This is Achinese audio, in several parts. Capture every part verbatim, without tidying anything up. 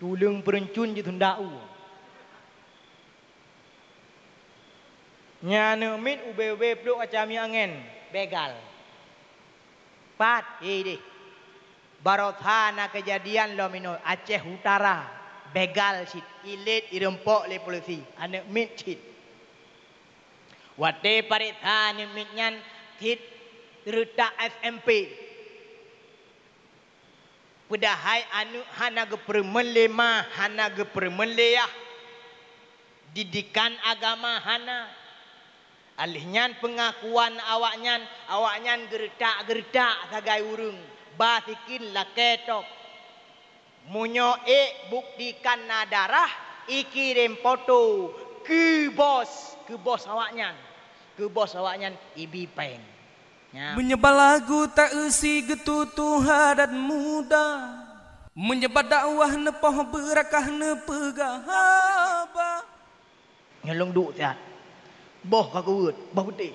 Tuleueng peureuncun jitunda u. Nyan aneuk miet ubé-ubé pluek kaca miet angén, begal. Pat, hei deh. Barosa na keujadian lom inoe, Aceh Utara, begal cit, ilét ireumpok lé polisi, aneuk miet cit. Watée pareksa aneuk miet nyan cit reutak S M P. Peudahai aneuk hana geupeureumeun lé ma, hana geupeureumeun lé yah. Didikan agama hana. Alheuh nyan peungakuan awaknyan, awaknyan geureutak-geureutak sagai ureuëng, ba sikén lakée tob. Meunyoe ék buktikan na darah, ikirém poto keu bos, keu bos awaknyan, keu bos awaknyan ibi péng. Nyan. Meunyoe bak lagu ta-eu si geututoe adat muda, meunyoe bak dakwah neupoh beurakah neupeugah haba. Nyoe lôn duek siat. Boh ka geuweuet, boh beuteh.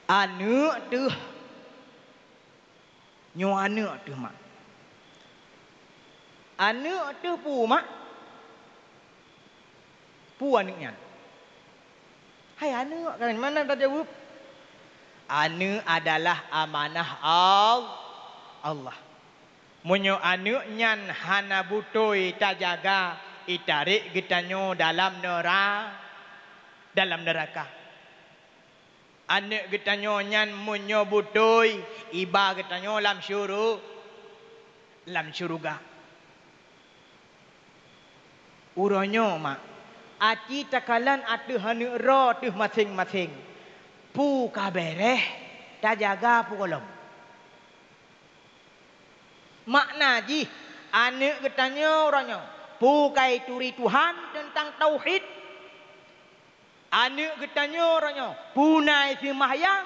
Aneuk teuh. Nyoe aneuk teuh mak. Aneuk teuh peue mak? Peue aneuk nyan? Hai aneuk, kan mana tajaweueb? Aneuk adalah amanah Al-, Allah. Meunyoe aneuk nyan hana beutôi tajaga, itarek geutanyoe dalam neura-, dalam neuraka. Aneuk geutanyoe nyan meunyoe beutôi, iba geutanyoe lam syuru-, lam syeuruga. Uroe nyoe mak, aci takalon ateueh aneuk droe teuh maséng-maséng. Peue ka béréh, tajaga peue gohlom. Makna jih, aneuk geutanyoe uroe nyoe, peue ka ituri Tuhan teuntang tauhid. Aneuk geutanyoe uroe nyoe, peue na iseumayang,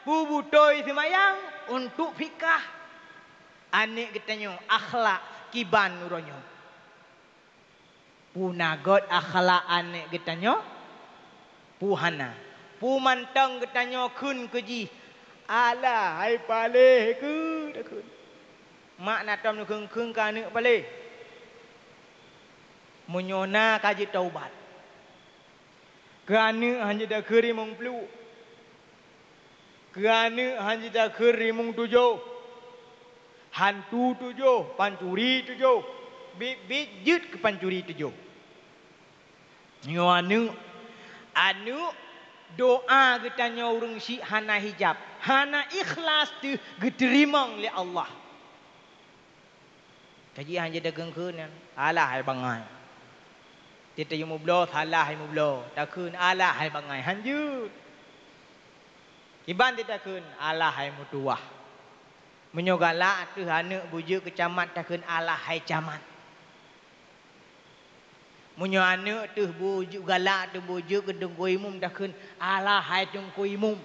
peue beutôi iseumayang, untuk fikah. Aneuk geutanyoe, akhlak kiban uroe nyoe. Peue na göt akhlak aneuk geutanyoe? Peue hana? Peue mantong geutanyoe kheun keu jih, "Alah hai paléh," keu takheun. Mak na tom neukheun-kheun keu aneuk paléh? Meunyoe na ka jitaubat. Keu aneuk hana jitakheun rimong pluek. Keu aneuk hana jitakheun rimong tujoh. Hantu tujoh, pancuri tujoh. Biet-biet jeuet keu pancuri tujoh. Nyoe aneuk, aneuk doa geutanyoe ureuëng syiek hana hijab, hana ikhlas teuh geuteurimong lé Allah. Kaji hana jeuet takheun-kheun nyan, "Alah hai bangai." Teuh tajak mubloe, salah hai mubloe. Takheun, "Alah hai bangai." Hana jeuet. Kiban teuh takheun, "Alah hai meutuwah." Meunyoe galak teuh aneuk beujeuet keu camat, takheun, "Alah hai camat." Meunyoe aneuk teuh beujeuet galak teuh beujeuet keu teungku imum, takheun, "Alah hai teungku imum."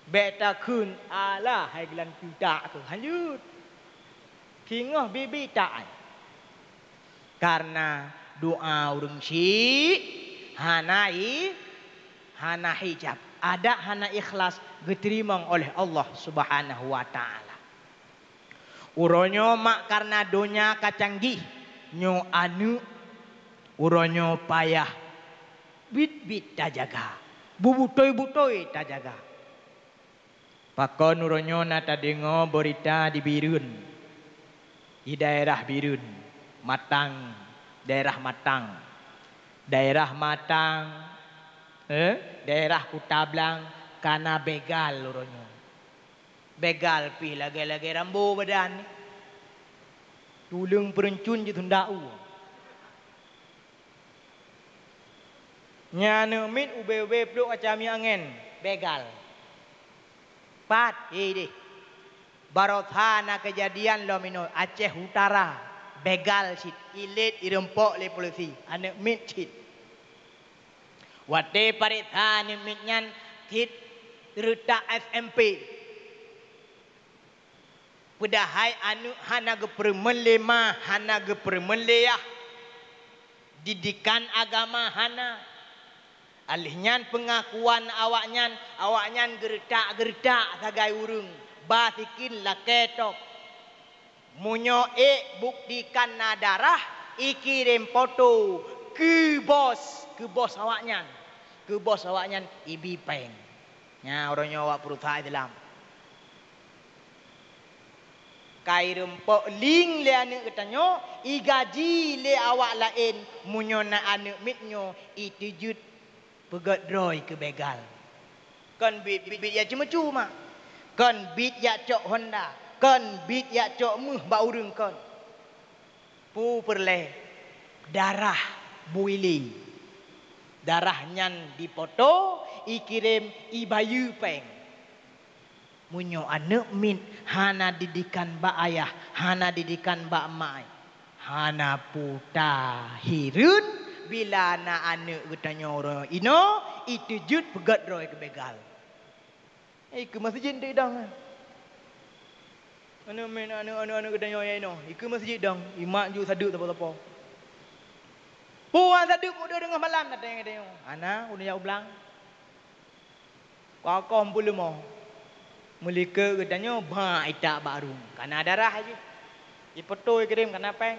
Bék takheun, "Alah hai geulanteue tak keuh." Hana jeuet. Singoh bibi tak ai. Karena doa ureuëng syiek hana hi-, hana hijab. Adak hana ikhlas geuteurimong oleh Allah Subhanahu wa Ta'ala. Uroe nyoe mak karena donya ka canggih, nyoe aneuk uroe nyoe payah biet-biet tajaga, beubutôi-butôi tajaga. Pakon uroe nyoe na tadeungoe beurita di Bireuen, di daerah Bireuen, Matang, daerah Matang, daerah Matang, eh, daerah Kuta Blang ka na begal uroe nyoe. Begal pih lagée-lagée rambo badan, tuleueng peureuncun jitunda u. Nyan aneuk miet ubé-ubé pluek kaca miet angén, begal. Pat, hei deh. Barosa na keujadian lom inoe, Aceh Utara, begal cit, ilét ireumpok lé polisi, aneuk miet cit. Watée pareksa aneuk miet nyan cit reutak S M P. Peudahai aneuk hana geupeureumeun lé ma, hana geupeureumeun lé yah. Didikan agama hana. Alheuh nyan peungakuan awaknyan, awaknyan geureutak-geureutak sagai ureuëng, Basikin lakée tob. Meunyoe ék buktikan na darah, ikirém poto keu bos, keu bos awaknyan. Keu bos awaknyan ibi péng. Nyan uroe nyoe awak peurusahaan Islam. Ka ireumpok ling lé aneuëk geutanyoe, igaji lé awak laén, meunyoe na aneuëk miet nyoe iteujeuet peugét droe keu begal. Kon biet, biet, biet jak ceumeucue mak. Kon biet jak cok honda. Kon biet jak cok méuh bak ureuëng kon. Peue peureulée? Darah buili. Darah nyan dipoto, ikirém, ibayeue péng. Meunyoe aneuëk miet hana didikan bak ayah, hana didikan bak mak, hana peue tahireuen bila na aneuëk geutanyoe uroe inoe iteujeuet peugét droe keu begal. Eh, ikeue meuseujid didong. Aneuëk miet, aneuëk, aneuëk, aneuëk geutanyoe nyang inoe, ikeue meuseujid dong, imak ju sadeuk sapo-sapo. Puan sadeuk udah deungoh malam datang geutanyoe. Ana udah jak u blang. Kokoh peuleumah. Meulikot geutanyoe ba itak bak rueng. Kana darah jih. Ipeutôi kirém kana péng.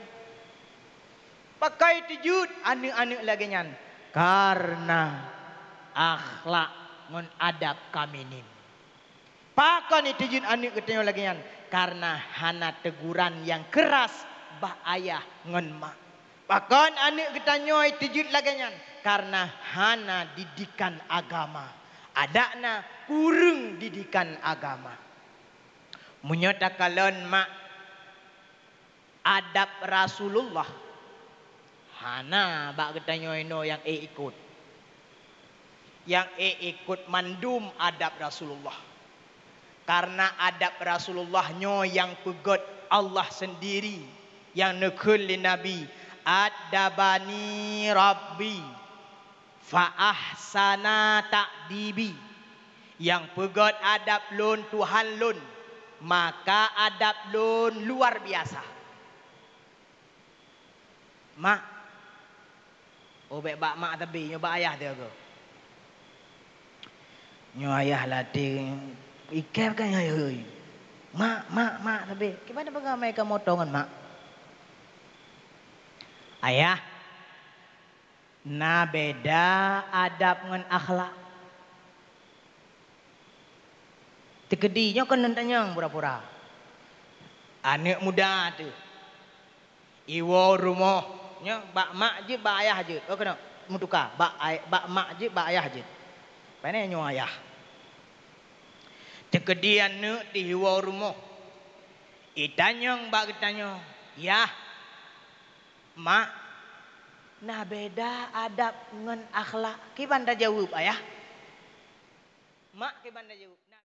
Pakon iteujeuet aneuëk-aneuëk lagée nyan? Kareuna akhlak ngon adab ka minim. Pakon iteujeuet aneuëk geutanyoe lagée nyan? Kareuna hana teuguran nyang keuras bak ayah ngon mak. Pakon aneuëk geutanyoe iteujeuet lagée nyan? Kareuna hana didikan agama. Adak na kureueng didikan agama. Meunyoe takalon mak adab Rasulullah, hana bak geutanyoe inoe nyang ék ikot. Nyang ék ikot mandum adab Rasulullah. Kareuna adab Rasulullah nyoe nyang peugét Allah seundiri, nyang neukheun lé Nabi, "Addabani Rabbi fa ahsana ta'dibi." Nyang peugét adab lôn Tuhan lôn, maka adab lôn luar biasa. Mak. Oh, bék bak mak sabe, nyoe bak ayah teuh. Nyoe ayah latih ikai kan hai. Mak, mak, mak sabe. Kiban peugah mai ka moto ngon mak? Ayah, na beda adab ngon akhlak. Teukeudi nyoe kon lôn tanyong pura-pura. Aneuëk muda teuh. Iwoe rumoh, nyoe bak mak jeuet, bak ayah jeuet. Oh, keunoe meutuka, bak ay-, bak mak jeuet, bak ayah jeuet. Pane nyoe ayah. Teukeudi aneuëk teuh iwoe rumoh. Itanyong bak geutanyoe, "Yah, mak, na beda adab ngon akhlak." Kiban tajaweueb, ayah? Mak kiban tajaweueb?